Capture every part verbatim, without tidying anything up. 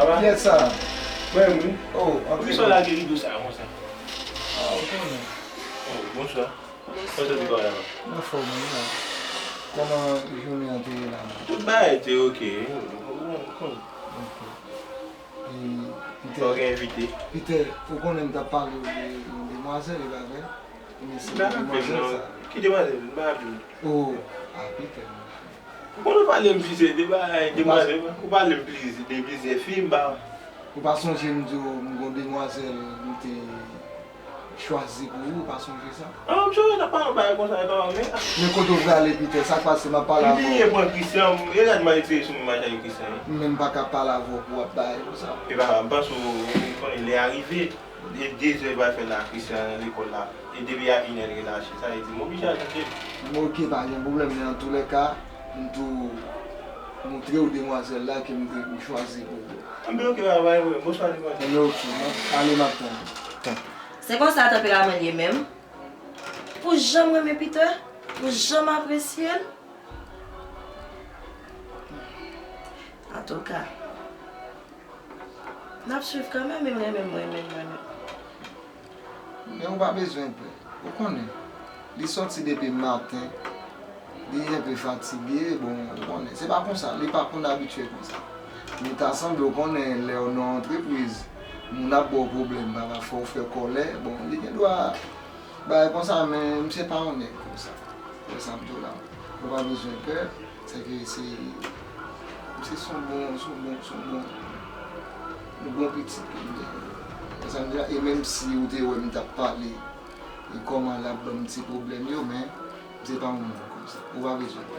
Kiyès sa? Mwen menm wi. Oh, antre. Poukisa w lage rido sa konsa? Ah, ou konnen. Oh, bonswa. Kòman w ye la? Anfòm wi la. Kòman jounen an te ye la menm? Tout bagay te oke. Ou konn. Ok. E, Peter, Fòk envite. Peter, ou konnen m t ap pale w de yon demwazèl, e pa vre? Ebyen, se demwazèl sa. Ki demwazèl? M pa raple m. Oh, ah, Peter. Ou konn ou pale m plizyè de bagay, demwazèl, ou pale m plizyè, de plizyè fi, m pa. Ou pa sonje m di w m gon demwazèl m te chwazi pou ou, ou pa sonje sa? Ah, m sonje n ap pale yon bagay konsa, e pa w menm. Men kote w prale, Peter, sa k pase, m ap pale avè w. M bliye pran Christian, e gad m al tire sou m, m al chache Christian. M menm pa ka pale avè w pou w ap bagay konsa. E pa, m panse w konnen lè a rive. E dezè pral fè la, Christian lekòl la. E depi a inè l relache, sa vle di m oblije al chache l. M oke, pa gen pwoblèm, men antoulèka, m tou montre w demwazèl la ke m te, m chwazi pou ou. Anben oke, pa gen pwoblèm. Bonswa, demwazèl. Anben oke, m ap ale, m ap tann ou. Se konsa tanperaman l ye menm. Pou janm renmen Peter, pou janm apresye l. Antouka, n ap swiv kanmenm, e m renmen, m renmen, m renmen. Men ou pa bezwen pè. Ou konnen, li sòti depi maten, li enpe fatige, bon, ou konnen. Se pa konsa, li pa konn abitye konsa. Men ta sanble, ou konnen, lè w nan yon antrepriz, moun ap ba w pwoblèm, papa, fò w fè kòlè, bon, li gen dwa bagay konsa, men misye pa yon nèg konsa. Wè sa m di w la. Ou pa bezwen pè, sèke se, se son bon, son bon, son bon, yon bon pitit ke m te gen. Wè sa m di w la, e menm si ou te wè m t ap pale, e kòman l ap ban m ti pwoblèm yo, men se pa yon moun konsa. Ou pa bezwen pè.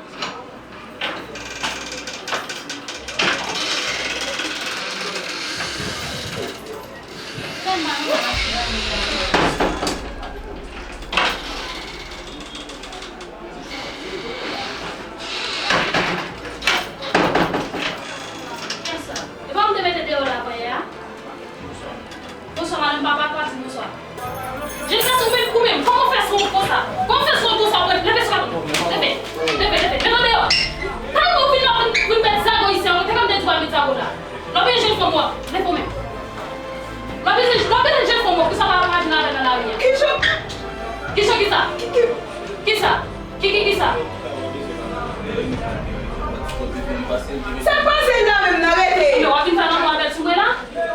Kiyès sa? E pa ou m te mete deyò la avanyè a? Bonswa, madanm, papa, pa di bonswa. Jèn gason, ou menm, ou menm, kòman w fè son konsa? Kòman w fè son konsa? Leve sou katon. Leve, leve, leve. Mete w deyò. Kay mwen, ou vin la pou n, pou n met zago isi a, ou te ka m te di w al met zago la. Lè w bezwen jwenn fanm ou, leve w menm. Lè w bezwen, lè w bezwen jwenn fanm ou, poukisa w pa, pa vin avè l nan lari a? Kijan? Kijan kisa? Kiki. Kisa? Kiki kisa? Sa k pase l la menm nan, rete? Ebyen, w ap vin fè lanmou avè l sou mwen la?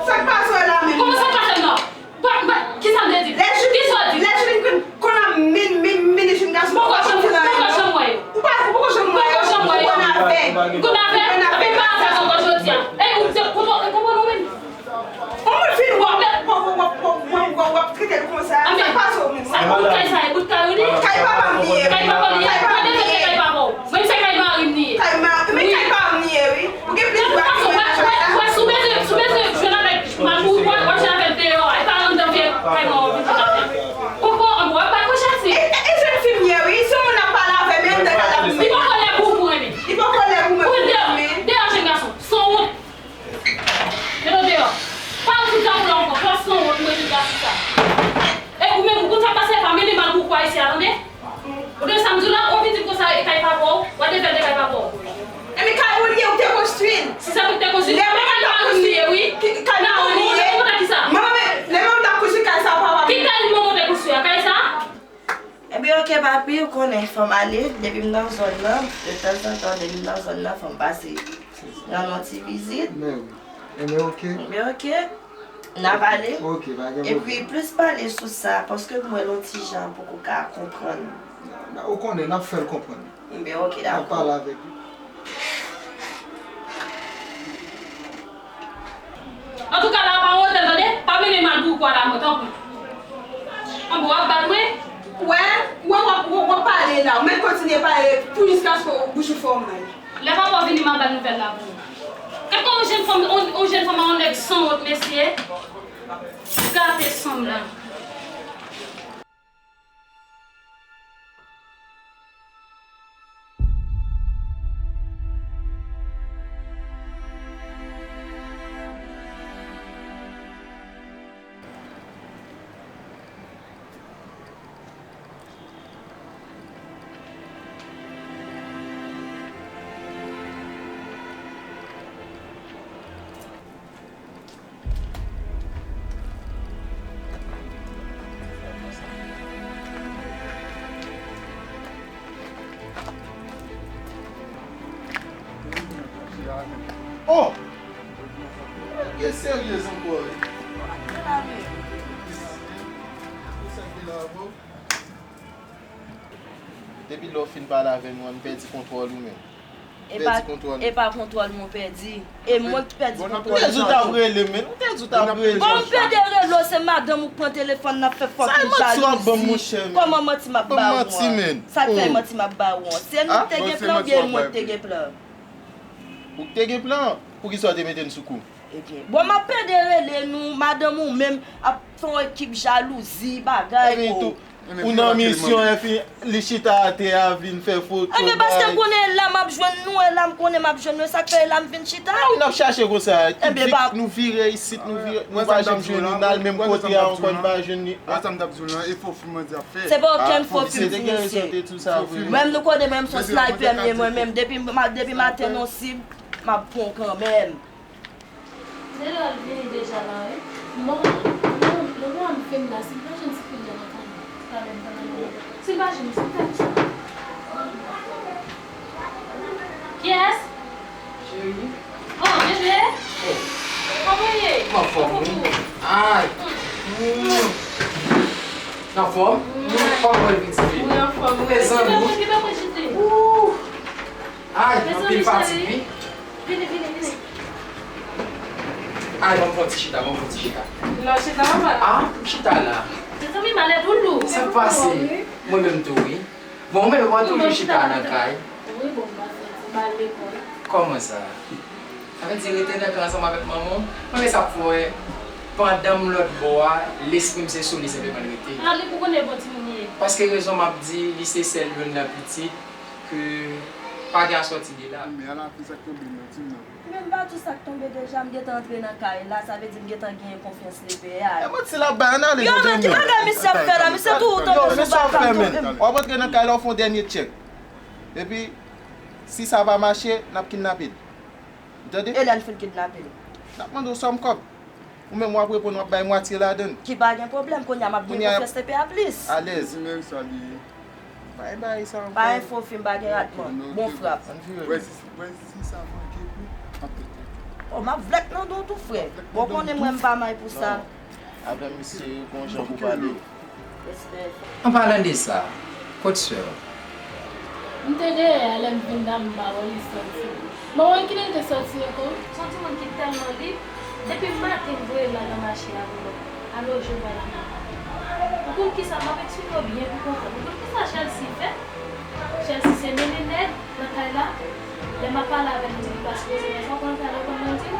Sa k pase w la menm? Kòman sa k pase m nan? Ba, ba, kisa m te di? Kisa w di? Lè Julie konn ap min, min, mini jèn gason. Poko janm, poko janm wè yo. Ou pa, ou poko janm wè yo. Poko janm wè yo. Ou konn avè. Konn avè? Konn avè? Epi pa avè ankò jodi a. Ey, ou te, konprann, konprann ou menm? Yon moun fin wè w, w ap, w ap, w ap, w ap, w ap, w ap trete l konsa. Sa k pase w menm? Sa bout kay sa, e bout kay ou li? Kay papa m li ye. Kay papa m li ye? Kay papa m li ye. Kay papa w. Menm se kay mari m li ye. Kay ma-, men kay papa m li ye, wi. Ou gen plis dwa ki mwen nan kay la. Wè, si w bezwen, si w bezwen jwenn avèk Malpougra, w ap jwenn avè l deyò a. E pa anndan vye kay mwen w ap vin jwenn avè l. Koko, an, w ap bay kochèt, wi. E, e, e jèn fi m ye, wi. Se yon moun ap pale avè m, e anndan kay la pou mwen. Li poko lè pou ou pou renmen. Li poko lè pou mwen pou renmen. Deyò, jèn gason. Sanwont. Mete w deyò. Pa al fout djab ou la ankò. Klas sanwont, ou mete djab sou sa. E ou menm, ou konn sa k pase, pa mennen Malpougra isi a, tande? Ou tande sa m di w la, yon pitit konsa e kay papa w, w ap defèt de kay papa w. Ebyen kay ou li ye, ou te konstwi l. Si se pou te konstwi, men kay pa ou li ye, wi. Kay pa ou li ye. Manman, men, lè manman t ap konstwi kay sa, papa m. Ki kay manman te konstwi a? Kay sa? Ebyen, oke, papi, ou konnen, fò m ale. Depi m nan zòn nan, de tanzantan, depi m nan zòn nan, fò m pase rann yon ti vizit. Men wi. Ebyen, oke. Ebyen, oke. N ap ale. Oke, pa gen pwoblèm. Epi, plis pale sou sa, paske m wè l yon ti jan poko ka konprann. Ou konnen, n ap fè l konprann. Ebyen, oke, dakò. N ap pale avèk li. Antouka, la pa yon otèl, tande? Pa mennen Malpougra la, mwen, tanpri. Anben, w ap bat mwen? Wè, wè, w ap, w ap pale la. Ou mèt kontinye pale pou jiskaske bouch ou fè w mal. Lè papa w vini, m ap ba l nouvèl la pou ou. Gad kòman yon jèn fanm, yon, yon jèn fanm a yon nèg sanwont, mesye. Gate sanm la. Oh! Gen seryez ankò wi. Depi lè w fin pale avè m, ou pèdi kontwòl ou menm. E pa, e pa kontwòl mwen pèdi. E mwen ki pèdi kontwòl. Ou te di w t ap rele, men. Ou te di w t ap rele. Bon, m pede rele w, se madanm ou k pran telefòn nan ap fè fòk jalouzi. Kòman manti m ap ba ou an? Sa k fè manti m ap ba ou an? Se nou k te gen plan oubyen mwen k te gen plan? Ou k te gen plan? Poukisa w te mete n sou kou? Ebyen, bon, m ap pede rele nou, madanm ou menm ap fè yon ekip jalouzi, bagay, o. Ou nan misyon, epi li chita atè a vin fè foto. Ebyen, paske m konnen e la m ap jwenn nou, e la m konnen m ap jwenn nou, e sa k fè e la m vin chita. A wi, n ap chache konsa. Ebyen, nou vire isit, nou vire, nou pa janm jwenn li, n al menm kote a ankò, n pa jwenn li. Wè sa m t ap di w lan, e fo fim an di ap fè. Se pa okenn fo fim, mesye. Mwen menm nou konnen mwen menm se yon sniper m ye, mwen menm, depi, depi maten nou sib, m ap pran w kanmenm. Delò l vini deja la wi. Non, non, non, non, m vin la, si l pa jwenn ti fi l nan kay la. Si l pa jwenn, se tèt sa. Kiyès? Cheri. Oh, bebe. Oh. Kòman w ye? M anfòm wi. Ay. Mm. Anfòm? Kòman w ye, pitit fi? Wi, anfòm wi. Mezanmi. Ay, anpil fatig wi. Vini, vini, vini. Ay, ban m fè yon ti chita, ban m fè yon ti chita. Lò chita, papa. Ah, m chita la. Mezanmi, malè pou lou. Sa k pase? Mwen menm tou, wi. Bon, ou menm, ou toujou chita nan kay. Wi, bon, m pase, m al lekòl. Kòman sa? Sa vle di rete nan kay ansanm avèk manman w? Mwen, men sa k fè w wè, pandan m lòt bò a, lespri m se sou li senpleman l rete. Ah, li pou konnen bon timoun li ye. Paske rezon m ap di, li se sèl youn nan pitit ke pa gen asòti de la. Men ala fè sa k tonbe nan tim nan. Men m pa di w sa k tonbe deja, m gentan antre nan kay la, sa vle di m gentan genyen konfyans lepè a. E manti l ap bay, ann ale. Yo, men ki bagay misye ap fè la? Misye tou tonbe sou baka m tonbe. W ap antre nan kay la, w fè yon dènye tchèk. Epi, si sa pa mache, n ap kidnape l. Ou tande? E lè n fin kidnape l? N ap mande w sòm kòb. Ou menm w ap reponn, w ap bay mwatye ladan l. Ki pa gen pwoblèm, kounye a m ap gen konfyans lepè a plis. Alèz. Di men sa li ye. Pa gen bagay sa ankò. Pa gen fo fim, pa gen ratman. Bon frap. Ann vire. Wè si, wè si sa manke pou, m ap pete. Oh, m ap vlèk nan do w tou, frè. Bon, konnen mwen m pa may pou sa. Avè misye, gon jan pou pale. An palan de sa, kot sè w? M te dèyè a, lè m vin la, m pa wè li sòti. Mwen wè ki lè l te sòti ankò. Se yon timoun ki tèlman lib, depi maten m voye l al nan mache a pou lòt. Alo, Jovani. Ou konn kisa, m ap eksplike w byen pou konprann. Ou konn kisa Chelsea fè? Chelsea se mennen nèg nan kay la. Lè m ap pale avè l, m di li pase kote, men sa w konn fè lè w konn mwen di,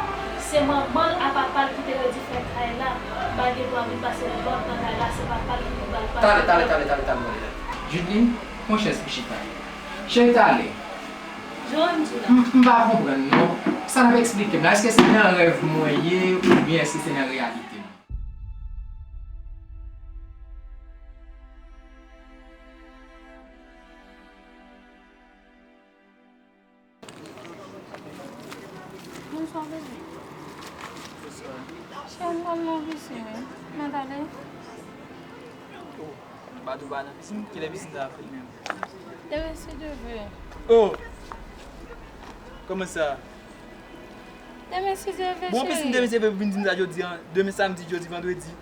se manman l a papa l ki te redi fè kay la. M pa gen dwa vin pase lòd nan kay la, se papa l ki vin pral pase lòd. Tale, tale, tale, tale, tale, tale. Judeline, pran chèz pou chita. Cheri, tale. Jan m di w la. M, m pa konprann, non. Sa n ap eksplike m la, èske se nan rèv mwen ye, oubyen èske se nan reyalite m? Bonswa, bebe. Bonswa. Cheri, m pral nan pisin wi. Mèt ale. Oh, m pa tou pa nan pisin. Kilè pisin sa ap fèt menm? Demen si Dye vle. Oh! Kòman sa? Demen si Dye vle, cheri. Bon, pisin demen si Dye vle pou vin di m sa jodi a. Demen samdi, jodi vandredi.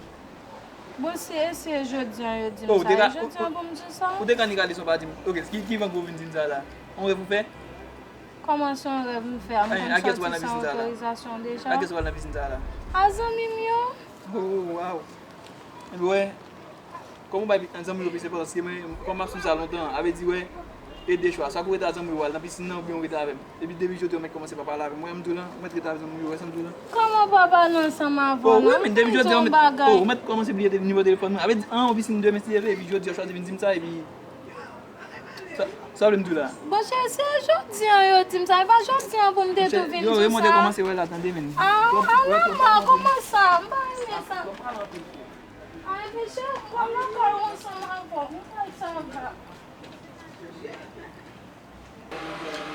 Bon, si e se jodi an yo di m sa, e jodi an pou m di w sa? Ou te ka nik ale san w pa di m. Ok, ki, ki van pou w vin di m sa la? On rèv ou fè? Kòman se yon rèv m fè a? M konn sòti san otorizasyon deja. Ak kiyès ou al nan pisin sa la? A zanmi m yo. Oh, wow. Ebyen, wè, kòm ou bay zanmi w plis enpòtans ke mwen, kòm m ap swiv sa lontan, a vle di, wè, e de chwa. Swa ou rete a zanmi w al nan pisin nan, oubyen ou rete avè m. Epi depi jodi a, ou mèt kòmanse pa pale avè m. Wè, m di w lan, ou mèt rete avè zanmi w yo, wè sa m di w lan. Kòman w pa pale ansanm avè w, non? M di w yon bagay. Oh, ou mèt kòmanse bliye nimewo telefòn mwen. A vle di, an, ou pisin demen si Dye vle, epi jodi a, ou chwazi vin di m sa, epi sa, sa w vle m di w la? Bon, cheri, se jodi an yo di m sa, e pa jodi an pou m te tou vin di w sa. Yo, remonte kòmanse wè la, tande, men. Ah, ah, non, non, kòman sa? M pa renmen sa. Ay, men cheri, m pral nan kay ou ansanm avè w. M pral sa anba.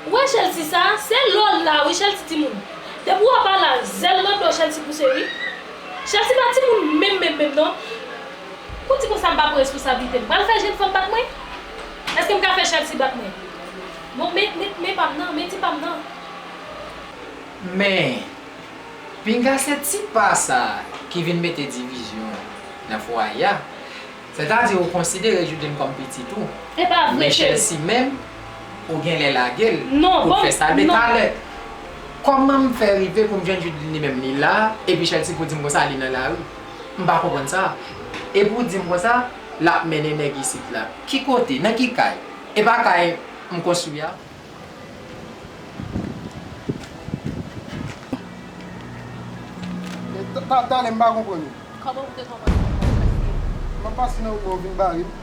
Ou wè Chelsea sa, se lò l la wi, Chelsea timoun. Depi w ap pale a, zèl nan do Chelsea pouse wi. Chelsea pa timoun menm, menm, menm non. Ou di konsa m pa pran responsablite m. Pral fè jenn fanm bat mwen? Èske m ka fè Chelsea bat mwen? Bon, men, men, men pa m nan, men ti pa m nan. Men, pinga se ti pa sa ki vin mete divizyon nan fwaye a. Sètadi ou konsidere Judline kòm pitit ou. E pa vre, Men cheri. Chelsea menm, ou genlè lage l Non, pou bon, fè sa. Men non. Talè, kòman m fè rive pou m jwenn Judline li menm li la, epi Chelsea pou di m konsa li nan lari? M pa konprann sa. Epi ou di m konsa, l ap mennen nèg isit la. Ki kote? Nan ki kay? E pa kay m konstwi a? Ta- ta- Talè m pa konprann ou. Kòman ou te konprann sa? M ap pase nan wout mwen, ou vin bare m.